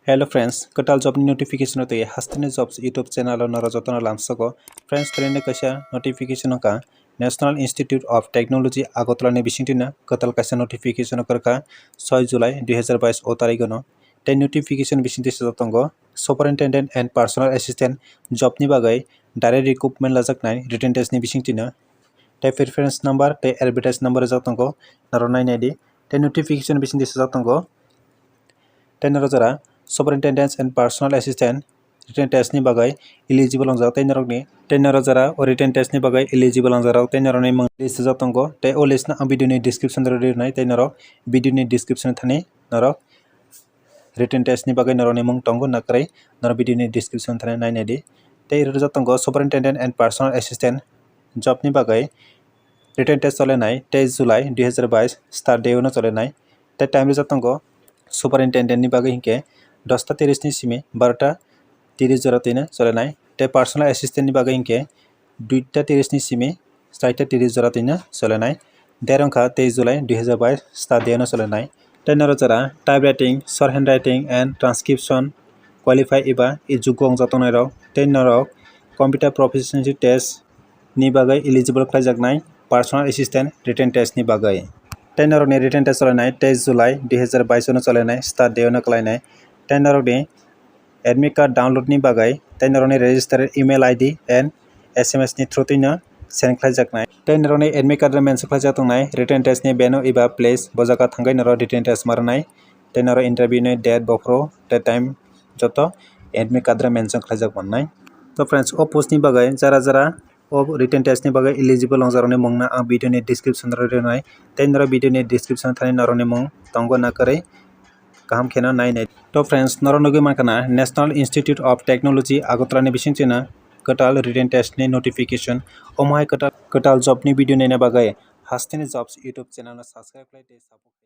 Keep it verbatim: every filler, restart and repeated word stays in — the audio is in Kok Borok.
Hello friends, kwtal job ni notification o tei hasteni jobs YouTube channel o norok jotono lamsogo. Friends, tini kaisa notification wngkha National Institute of Technology Agartala ni bisingtwi no kwtal kaisa notification wngkha soi July dui hazar bais o tarikh no. Tei notification bisingtwi swijak tongo Superintendent and Personal Assistant job ni bagwi direct recruitment lajaknai written test ni bisingtwi no. Tei preference number tei advertise number rijak tongo, norok nainai di. Tei notification bisingtwi swijak tongo. Tei norok jora Superintendent and Personal Assistant written test ni bagwi eligible wngjak tei norokni, tei norok jora o written test ni bagwi eligible wngjak rok tei norokni mung list rijak tongo. Tei o list no ang video ni description o rwnai tei norok video ni description thani norok written test ni bagwi norokni mung tongo na kwrwi, norok video ni description thani nainai di. Tei rijak tongo Superintendent and Personal Assistant job ni bagwi written test cholenai teis July dui hazar bais start day no cholenai. Tei time rijak tongo Superintendent ni bagwi hinkhe dosta tiris ni simi barota tiris jora twino cholenai. Tei Personal Assistant ni bagwi hinkhe duita tiris ni simi charta tiris jora twino cholenai. Date wngkha teis July dui hazar bais start day no cholenai. Tei norok jora typewriting, shorthand writing and transcription qualify eba ejukgo wngjak tongnai rok tei norok computer proficiency test ni bagwi eligible khlaijaknai Personal Assistant written test ni bagwi. Tei norokni written test cholenai teis July dui hazar bais no cholenai start day no kwlainai. Tei norokni admit card download ni bagwi tei norokni registered email I D and S M S ni through twino send khlaijaknai. Tei norokni admit card o mention khlaijak tongnai written test ni venue eba place, bo jaga thangwi norok written test ma rwnai. Tei norok interview ni date, bophuru tei time joto admit card o mention khlaijak mannai. To friends, o post ni bagwi jara jara o written test ni bagwi eligible wngjakrokni mungno ang video ni description o rwnai. Tei norok video ni description thani norokni mung tongo na kwrwi kaham kheno nainai. To friends, norok nugwi mankha na National Institute of Technology Agartala ni bisingtwi no kwtal written test ni notification. Omo hai kwtal, kwtal job ni video naina bagwi hasteni jobs YouTube channel no subscribe khlai tei support